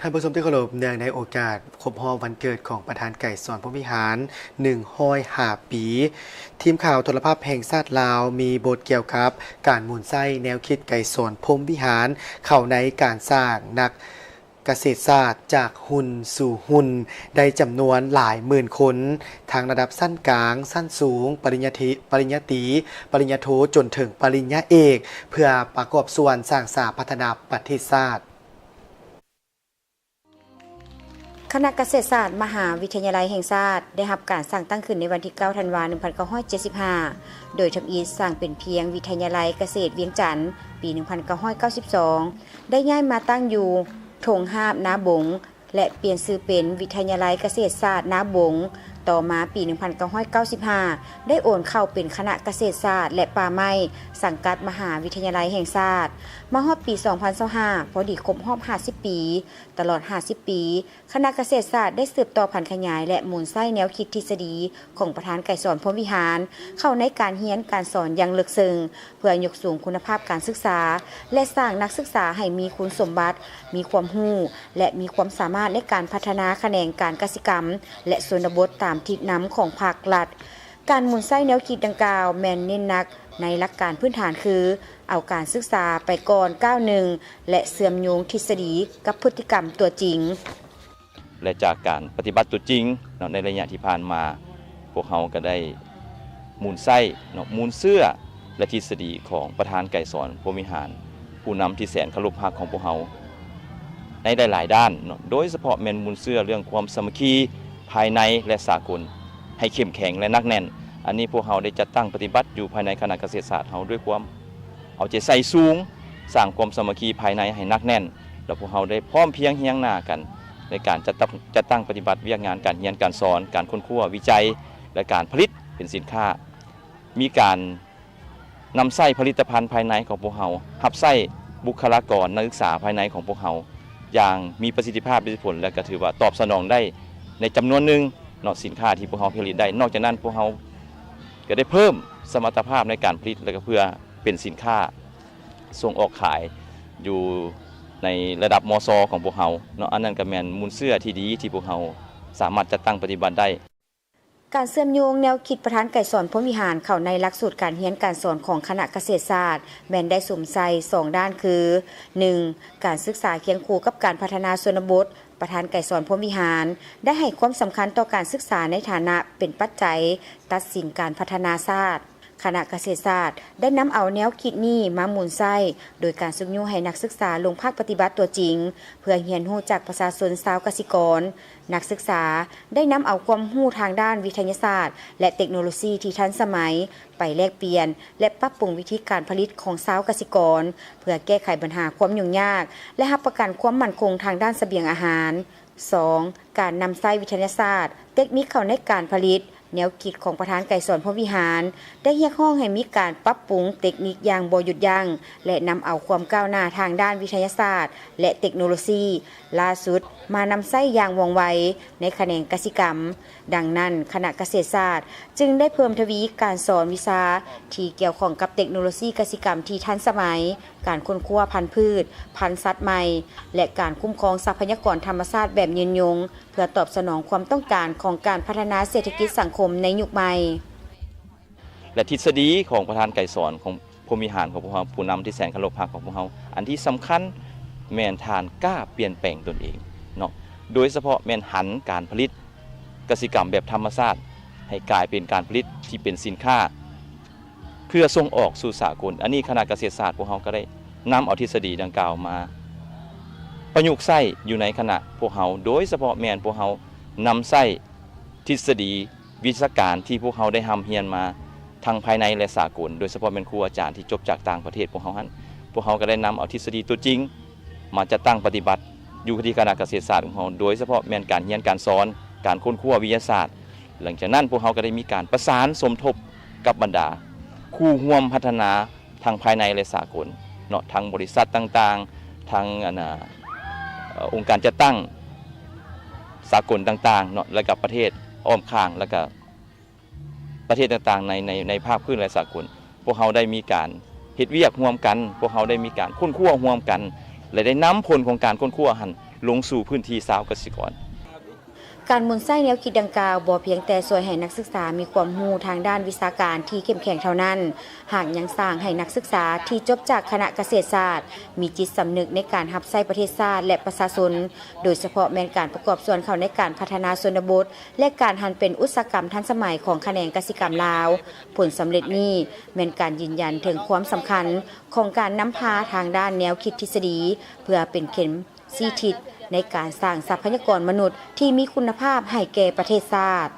ທ່ານຜູ້ຊົມທີ່ເຄົາລົບ, ເນື່ອງໃນໂອກາດຄົບຮອບວັນເກີດຂອງປະທານໄກສອນ ພົມວິຫານ ໜຶ່ງຮ້ອຍຫ້າປີ, ທີມຂ່າວໂທລະພາບແຫ່ງຊາດລາວ ມີບົດກ່ຽວກັບການໝູນໃຊ້ແນວຄິດໄກສອນ ພົມວິຫານ ເຂົ້າໃນການສ້າງນັກກະເສດສາດຈາກຮຸ່ນສູ່ຮຸ່ນ ໄດ້ຈຳນວນຫຼາຍໝື່ນຄົນ, ທັງລະດັບຊັ້ນກາງ, ຊັ້ນສູງ, ປະລິນຍາທິ, ປະລິນຍາຕີ, ປະລິນຍາໂທ ຈົນເຖິງປະລິນຍາເອກ, ເພື່ອປະກອບສ່ວນສ້າງສາພັດທະນາປະເທດຊາດ. ຄະນະກະເສດສາດມະຫາວິທະຍາໄລແຫ່ງຊາດ ໄດ້ຮັບການສ້າງຕັ້ງຂຶ້ນໃນວັນທີເກົ້າ ທັນວາ ໜຶ່ງພັນເກົ້າຮ້ອຍເຈັດສິບຫ້າ ໂດຍທຳອິດສ້າງເປັນພຽງວິທະຍາໄລກະເສດວຽງຈັນ ປີໜຶ່ງພັນເກົ້າຮ້ອຍເກົ້າສິບສອງ ໄດ້ຍ້າຍມາຕັ້ງຢູ່ທົ່ງຮາບນາບົງ ແລະ ປ່ຽນຊື່ເປັນວິທະຍາໄລກະເສດສາດນາບົງ. ຕໍ່ມາປີໜຶ່ງພັນເກົ້າຮ້ອຍເກົ້າສິບຫ້າ ໄດ້ໂອນເຂົ້າເປັນຄະນະກະເສດສາດ ແລະ ປ່າໄມ້ ສັງກັດມະຫາວິທະຍາໄລແຫ່ງຊາດ. ມາຮອດປີສອງພັນຊາວຫ້າ ພໍດີຄົບຮອບຫ້າສິບປີ, ຕະຫຼອດຫ້າສິບປີ ຄະນະກະເສດສາດໄດ້ສືບຕໍ່ຜັນຂະຫຍາຍ ແລະ ໝູນໃຊ້ແນວຄິດທິດສະດີຂອງປະທານໄກສອນ ພົມວິຫານ ເຂົ້າໃນການຮຽນການສອນຢ່າງເລິກເຊິ່ງ ເພື່ອຍົກສູງຄຸນນະພາບການສຶກສາ ແລະ ສ້າງນັກສຶກສາໃຫ້ມີຄຸນສົມບັດ, ມີຄວາມຮູ້ ແລະ ມີຄວາມສາມາດໃນການພັດທະນາຂະແໜງການກະສິກຳ ແລະ ຊົນນະບົດຕາມທິດນຳຂອງພາກລັດ. ການໝູນໃຊ້ແນວຄິດດັ່ງກ່າວແມ່ນເນັ້ນໜັກໃນຫຼັກການພື້ນຖານຄື ເອົາການສຶກສາໄປກ່ອນກ້າວໜຶ່ງ ແລະ ເຊື່ອມໂຍງທິດສະດີກັບພຶດຕິກຳຕົວຈິງ. ແລະ ຈາກການປະຕິບັດຕົວຈິງເນາະ ໃນໄລຍະທີ່ຜ່ານມາ, ພວກເຮົາກໍໄດ້ໝູນໃຊ້ເນາະ ມູນເຊື້ອ ແລະ ທິດສະດີຂອງປະທານໄກສອນ ພົມວິຫານ ຜູ້ນຳທີ່ແສນເຄົາລົບຮັກຂອງພວກເຮົາ ໃນຫຼາຍໆດ້ານເນາະ, ໂດຍສະເພາະແມ່ນມູນເຊື້ອເລື່ອງຄວາມສາມັກຄີພາຍໃນ ແລະ ສາກົນ ໃຫ້ເຂັ້ມແຂງ ແລະ ໜັກແໜ້ນ. ອັນນີ້ພວກເຮົາໄດ້ຈັດຕັ້ງປະຕິບັດຢູ່ພາຍໃນຄະນະກະເສດສາດເຮົາດ້ວຍຄວາມເອົາໃຈໃສ່ສູງ, ສ້າງຄວາມສາມັກຄີພາຍໃນໃຫ້ໜັກແໜ້ນ, ແລ້ວພວກເຮົາໄດ້ພ້ອມພຽງຮຽງໜ້າກັນ ໃນການຈັດຕັ້ງ ຈັດຕັ້ງປະຕິບັດວຽກງານການຮຽນການສອນ, ການຄົ້ນຄວ້າວິໄຈ ແລະ ການຜະລິດເປັນສິນຄ້າ. ມີການ ນຳໃຊ້ຜະລິດຕະພັນພາຍໃນຂອງພວກເຮົາ, ຮັບໃຊ້ບຸກຄະລາກອນນັກສຶກສາພາຍໃນຂອງພວກເຮົາຢ່າງມີປະສິດທິພາບ, ມີຜົນ ແລະ ກໍຖືວ່າຕອບສະໜອງໄດ້ໃນຈຳນວນໜຶ່ງເນາະ, ສິນຄ້າທີ່ພວກເຮົາຜະລິດໄດ້. ນອກຈາກນັ້ນ, ພວກເຮົາກໍໄດ້ເພີ່ມສະມັດຕະພາບໃນການຜະລິດ ແລະ ກໍເພື່ອເປັນສິນຄ້າສົ່ງອອກຂາຍຢູ່ໃນລະດັບ ມສ ຂອງພວກເຮົາເນາະ. ອັນນັ້ນກໍແມ່ນມູນເຊື້ອທີ່ດີທີ່ພວກເຮົາສາມາດຈັດຕັ້ງປະຕິບັດໄດ້. ການເຊື່ອມໂຍງແນວຄິດປະທານໄກສອນ ພົມວິຫານ ເຂົ້າໃນຫຼັກສູດການຮຽນການສອນຂອງຄະນະກະເສດສາດ ແມ່ນໄດ້ສຸມໃສ່ສອງດ້ານຄື ໜຶ່ງ ການສຶກສາຄຽງຄູ່ກັບການພັດທະນາຊົນນະບົດ. ປະທານໄກສອນ ພົມວິຫານ ໄດ້ໃຫ້ຄວາມສຳຄັນຕໍ່ການສຶກສາໃນຖານະເປັນປັດໄຈຕັດສິນການພັດທະນາຊາດ. ຄະນະກະເສດສາດໄດ້ນຳເອົາແນວຄິດນີ້ມາໝູນໃຊ້ ໂດຍການຊຸກຍູ້ໃຫ້ນັກສຶກສາລົງພາກປະຕິບັດຕົວຈິງ ເພື່ອຮຽນຮູ້ຈາກປະຊາຊົນຊາວກະສິກອນ. ນັກສຶກສາໄດ້ນຳເອົາຄວາມຮູ້ທາງດ້ານວິທະຍາສາດ ແລະ ເຕັກໂນໂລຊີທີ່ທັນສະໄໝໄປແລກປ່ຽນ ແລະ ປັບປຸງວິທີການຜະລິດຂອງຊາວກະສິກອນ ເພື່ອແກ້ໄຂບັນຫາຄວາມຫຍຸ້ງຍາກ ແລະ ຮັບປະກັນຄວາມໝັ້ນຄົງທາງດ້ານສະບຽງອາຫານ. ສອງ ການນຳໃຊ້ວິທະຍາສາດ ເຕັກນິກເຂົ້າໃນການຜະລິດ. ແນວຄິດຂອງປະທານໄກສອນ ພົມວິຫານ ໄດ້ຮຽກຮ້ອງໃຫ້ມີການປັບປຸງເຕັກນິກຢ່າງບໍ່ຢຸດຢັ້ງ ແລະ ນຳເອົາຄວາມກ້າວໜ້າທາງດ້ານວິທະຍາສາດ ແລະ ເຕັກໂນໂລຊີລ້າສຸດມານຳໃຊ້ຢ່າງວ່ອງໄວໃນຂະແໜງກະສິກຳ. ດັ່ງນັ້ນ, ຄະນະກະເສດສາດຈຶ່ງໄດ້ເພີ່ມທະວີການສອນວິຊາທີ່ກ່ຽວຂ້ອງກັບເຕັກໂນໂລຊີກະສິກຳທີ່ທັນສະໄໝ, ການຄົ້ນຄວ້າພັນພືດ, ພັນສັດໃໝ່ ແລະ ການຄຸ້ມຄອງຊັບພະຍາກອນທຳມະຊາດແບບຍືນຍົງ ເພື່ອຕອບສະໜອງຄວາມຕ້ອງການຂອງການພັດທະນາເສດຖະກິດສັງຄົມໃນຍຸກໃໝ່. ແລະ ທິດສະດີຂອງປະທານໄກສອນຂອງພົມວິຫານຂອງພວກເຮົາ, ຜູ້ນຳທີ່ແສນເຄົາລົບຮັກຂອງພວກເຮົາ, ອັນທີ່ສຳຄັນແມ່ນທ່ານກ້າປ່ຽນແປງຕົນເອງເນາະ, ໂດຍສະເພາະແມ່ນຫັນການຜະລິດກະສິກຳແບບທຳມະຊາດໃຫ້ກາຍເປັນການຜະລິດທີ່ເປັນສິນຄ້າ ເພື່ອສົ່ງອອກສູ່ສາກົນ. ອັນນີ້ຄະນະກະເສດສາດພວກເຮົາກໍໄດ້ນຳເອົາທິດສະດີດັ່ງກ່າວມາປະຍຸກໃຊ້ຢູ່ໃນຄະນະພວກເຮົາ, ໂດຍສະເພາະແມ່ນພວກເຮົານຳໃຊ້ທິດສະດີວິຊາການທີ່ພວກເຮົາໄດ້ຮ່ຳຮຽນມາທັງພາຍໃນ ແລະ ສາກົນ, ໂດຍສະເພາະແມ່ນຄູອາຈານທີ່ຈົບຈາກຕ່າງປະເທດພວກເຮົາຫັ້ນ. ພວກເຮົາກໍໄດ້ນຳເອົາທິດສະດີຕົວຈິງມາຈັດຕັ້ງປະຕິບັດຢູ່ທີ່ຄະນະກະເສດສາດຂອງເຮົາ, ໂດຍສະເພາະແມ່ນການຮຽນການສອນ, ການຄົ້ນຄວ້າວິທະຍາສາດ. ຫຼັງຈາກນັ້ນ, ພວກເຮົາກໍໄດ້ມີການປະສານສົມທົບກັບບັນດາຄູ່ຮ່ວມພັດທະນາ ທັງພາຍໃນ ແລະ ສາກົນເນາະ, ທັງບໍລິສັດຕ່າງໆ, ທັງ ອັນ ອາ ອົງການຈັດຕັ້ງສາກົນຕ່າງໆເນາະ, ແລະ ກະປະເທດອ້ອມຂ້າງ, ແລະ ກະປະເທດຕ່າງໆ ໃນ ໃນ ໃນພາກພື້ນ ແລະ ສາກົນ. ພວກເຮົາໄດ້ມີການເຮັດວຽກຮ່ວມກັນ, ພວກເຮົາໄດ້ມີການຄົ້ນຄວ້າຮ່ວມກັນ ແລະ ໄດ້ນຳຜົນຂອງການຄົ້ນຄວ້າຫັ້ນ ລົງສູ່ພື້ນທີ່ຊາວກະສິກອນ. ການໝູນໃຊ້ແນວຄິດດັ່ງກ່າວ ບໍ່ພຽງແຕ່ຊ່ວຍໃຫ້ນັກສຶກສາມີຄວາມຮູ້ທາງດ້ານວິຊາການທີ່ເຂັ້ມແຂງເທົ່ານັ້ນ, ຫາກຍັງສ້າງໃຫ້ນັກສຶກສາທີ່ຈົບຈາກຄະນະກະເສດສາດ ມີຈິດສຳນຶກໃນການຮັບໃຊ້ປະເທດຊາດ ແລະ ປະຊາຊົນ, ໂດຍສະເພາະແມ່ນການປະກອບສ່ວນເຂົ້າໃນການພັດທະນາຊົນນະບົດ ແລະ ການຫັນເປັນອຸດສາຫະກຳທັນສະໄໝຂອງຂະແໜງກະສິກຳລາວ. ຜົນສຳເລັດນີ້ແມ່ນການຢືນຢັນເຖິງຄວາມສຳຄັນຂອງການນຳພາທາງດ້ານແນວຄິດທິດສະດີ ເພື່ອເປັນເຂັມ ຊີ້ທິດໃນການສ້າງຊັບພະຍາກອນມະນຸດທີ່ມີຄຸນນະພາບໃຫ້ແກ່ປະເທດຊາດ.